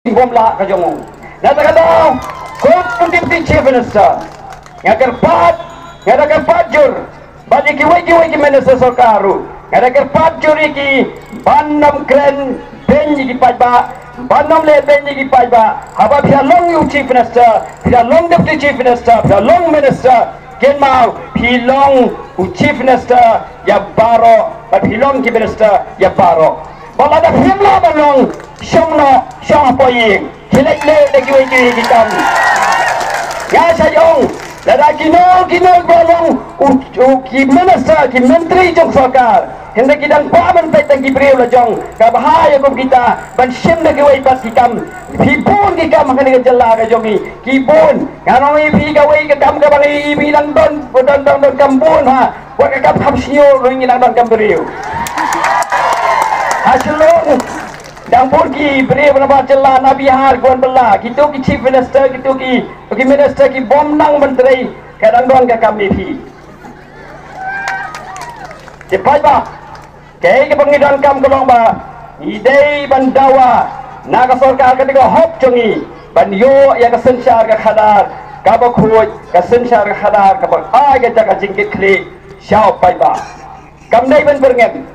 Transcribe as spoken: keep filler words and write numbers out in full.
jingbym lah ka jong u. Na kata ka daw, kum u Deputy Chief Minister, nga kyrpad, nga da kyrpad jur bad ïa kiwei kiwei ki minister sorkar ruh, nga da kyrpad jur ïa ki ban ym kren beiñ ïa ki paidbah, ban ym leh beiñ ïa ki paidbah. Haba phi la long u Chief Minister, phi la long Deputy Chief Minister, phi la long minister, kynmaw phi long u Chief Minister ïa baroh bad phi long ki minister ïa baroh. Ba lada phim lah ban long, shong noh, shong hapoh ïing. Khie leit leh da kiwei kiwei ki kam. Nga sa ong, lada kino kino ba long u, u ki minister, ki myntri jong sorkar, hynrei ki dang kwah ban peit tang ki briew la jong, ka bha ïa kum kita ban shim da kiwei pat ki kam. Phi bun ki kam ha kane ka jylla ka jong ngi, ki bun. Nga ong ïa phi kawei ka kam kaba ngi, ngi dang don, don, don, don kam bun ha. Wat ka kam kham shngiuh ruh ngi dang don kam briew. Ha Shillong dang bun ki briew na ba jylla, na Bihar, wan bylla, kito ki Chief Minister, kito ki, ki minister ki bym nang ban trei, ka dang don ka kam ïa phi. Te paidbah, kaei kaba ngi donkam ka long ba ngi dei ban dawa na ka sorkar, ka dei ka hok jong ngi ban ïoh ïa ka synshar ka khadar kaba khuid, ka synshar ka khadar kaba ai ka jaka jingkitkhlieh sha u paidbah. Kam dei ban pyrngem,